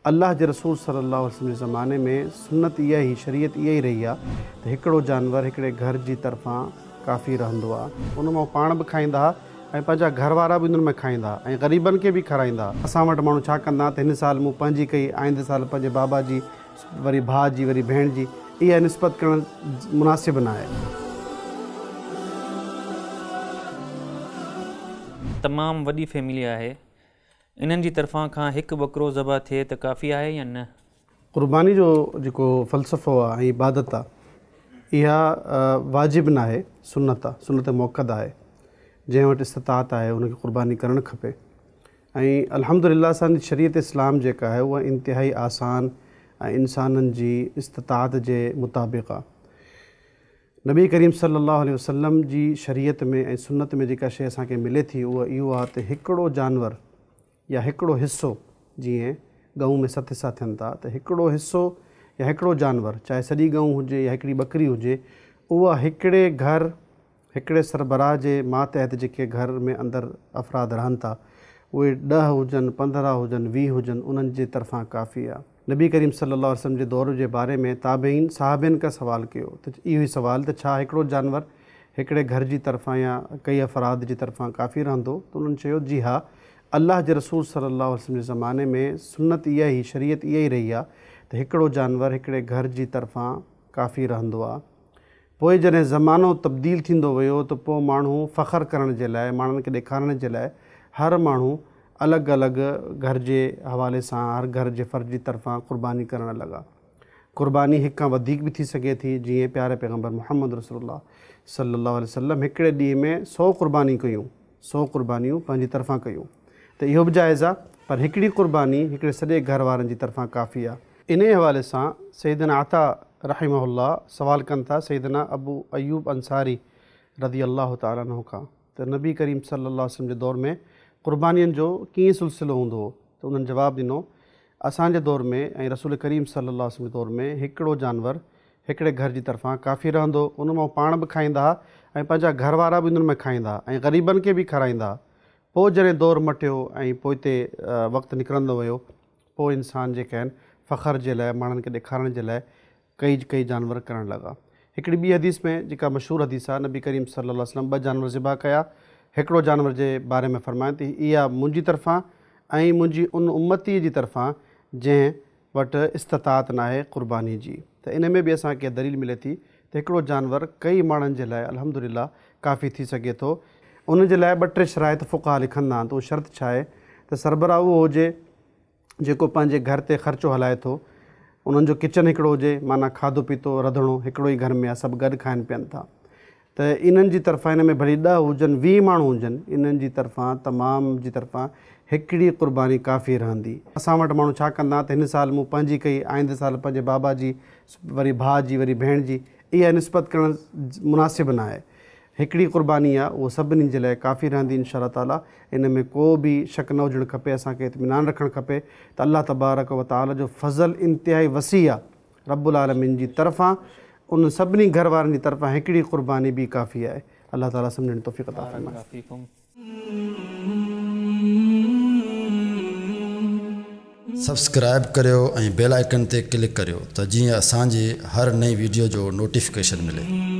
الله جي رسول صلي الله عليه وسلم جي زماني ۾ سنت اها ئي، شريعت اها ئي رهي آهي ته هڪڙو جانور هڪڙي گهر جي طرفان ڪافي رهندو آهي. ان مان پاڻ به کائيندا ها ۽ پنهنجا گهر وارا به انهن مان کائيندا ها ۽ غريبن کي به کارائيندا ها. اسان وٽ ماڻهو ڇا ڪندا ته هن سال مون پنهنجي ڪئي، آئيندي سال پنهنجي بابا جي، وري ڀاء جي، وري ڀيڻ جي، اها نسبت ڪرڻ مناسب ناهي. تمام وڏي فيملي آهي انهن جي طرفان کان هڪ ٻڪرو ذبح ٿئي ته ڪافي آهي يا نه؟ قرباني جو جيڪو فلسفو آهي ۽ عبادت آهي اها واجب ناهي سنت آهي سنت مؤڪده آهي جنهن وٽ استطاعت آهي ان کي قرباني ڪرڻ کپي ۽ الحمدلله اسان جي شريعت اسلام جيڪا آهي اها انتهائي آسان ۽ انسانن جي استطاعت جي مطابق آهي. نبي ڪريم صلي الله عليه وسلم جي شريعت ۾ ۽ سنت ۾ جيڪا شيء اسان کي ملي ٿي اها اهو آهي ته هڪڙو جانور يا هڪڙو حصو جيئن ڳئون ۾ ست حصا ٿين ٿا ته هڪڙو حصو يا هڪڙو جانور چاهي سڄي ڳئون هجي يا هڪڙي ٻڪري هجي اها هڪڙي گهر هڪڙي سربراهه جي ماتحت جيڪي گهر ۾ اندر افراد رهن ٿا اهي ڏهه هجن 15 هجن 20 هجن انهن جي طرفان ڪافي آهي. نبي ڪريم صلي الله عليه وسلم جي دور جي باري ۾ تابعين صحابين کان سوال ڪيو ته اهو ئي سوال ته ڇا هڪڙو جانور هڪڙي گهر جي طرفان يا ڪئي افراد جي طرفان ڪافي رهندو ته انهن چيو جي ها الله جي رسول صلي الله عليه وسلم جي زماني ۾ سنت اها ئي شريعت اها ئي رهي آ ته هڪڙو جانور هڪڙي گهر جي طرفان ڪافي رهندو آ پوء جڏهن زمانو تبديل ٿيندو ويو ته پوء ماڻهو فخر ڪرڻ جي لاء، ماڻهن کي ڏيکارڻ جي لاء هر ماڻهو الڳ الڳ گهر جي حوالي سان هر گهر جي فرد جي طرفان قرباني ڪرڻ لڳا. قرباني هڪ کان وڌيڪ به ٿي سگهي ٿي جيئن پياري پيغمبر محمد رسول الله صلي الله عليه وسلم هڪڙي ڏينهن ۾ سو قرباني ڪيون، سو قربانيون پنهنجي طرفان ڪيون ته اهو به جائز آ پر هڪڙي قرباني هڪڙي سڄي گهر وارن جي طرفان ڪافي آ. انهيء حوالي سان سيدنا عطاء رحمه الله سوال ڪن ٿا سيدنا ابو ايوب انصاري رضي الله تعالٰي عنه کان ته نبي ڪريم صلي الله عليه وسلم جي دور ۾ قربانين جو ڪيئن سلسلو هوندو هو ته انهن جواب ڏنو اسان جي دور ۾ ۽ رسول ڪريم صلي الله عليه وسلم جي دور ۾ هڪڙو جانور هڪڙي گهر جي طرفان ڪافي رهندو، ان مان پاڻ به کائيندا ها ۽ پنهنجا گهر وارا به انهن مان کائيندا ها ۽ غريبن کي به کارائيندا ها. پوء جڏهن دور مٽيو ۽ پوئتي وقت نڪرندو ويو، پوء انسان جيڪي آهن فخر جي لاء ماڻهن کي ڏيکارڻ جي لاء ڪئي ڪئي جانور ڪرڻ لڳا. هڪڙي ٻي حديث ۾ جيڪا مشهور حديث آهي، نبي ڪريم صلي الله عليه وسلم ٻه جانور ذبح ڪيا، هڪڙو جانور جي باري ۾ فرمايائين ته اها منهنجي طرفان ۽ منهنجي ان امتيء جي طرفان جنهن وٽ استطاعت ناهي قرباني جي ته ان ۾ به اسان کي دليل ملي ٿي ته هڪڙو جانور ڪئي ماڻهن جي لاء الحمد لله ڪافي ٿي سگهي ٿو. ان جي لاء ٻه ٽي شرائط فقها لکندا آهن ته اهو شرط ڇا آهي ته سربراهه اهو هجي جيڪو پنهنجي گهر تي خرچو هلائي ٿو انهن جو ڪچن هڪڙو هجي معنيٰ کاڌو پيتو رڌڻو هڪڙو ئي گهر ۾ آهي سڀ گڏ کائن پين ٿا ته انهن جي طرفان ان ۾ ڀلي ڏهه هجن 20 ماڻهو هجن انهن جي طرفان تمام جي طرفان هڪڙي قرباني ڪافي رهندي. اسان وٽ ماڻهو ڇا ڪندا ته هن سال مون پنهنجي ڪئي آئيندي سال پنهنجي بابا جي وري ڀاء جي وري ڀيڻ جي اها نسبت ڪرڻ مناسب ناهي. هڪڙي قرباني آ اهو سڀني جي لاء ڪافي رهندي انشاء الله تعالي ان ۾ ڪو به شڪ نه هجڻ کپي اسان کي اطمينان رکڻ کپي ته الله تبارڪ و تعالي جو فضل انتهائي وسيع آ رب العالمين جي طرفان انهن سڀني گهر وارن جي طرفان هڪڙي قرباني به ڪافي آهي. الله تعالي سمجهڻ جي توفيق عطا فرمائي. سبسڪرائيب ڪريو ۽ بيل آئيڪن تي ڪلڪ ڪريو ته جيئن اسان جي هر نئين ويڊيو جو نوٽيفڪيشن ملي.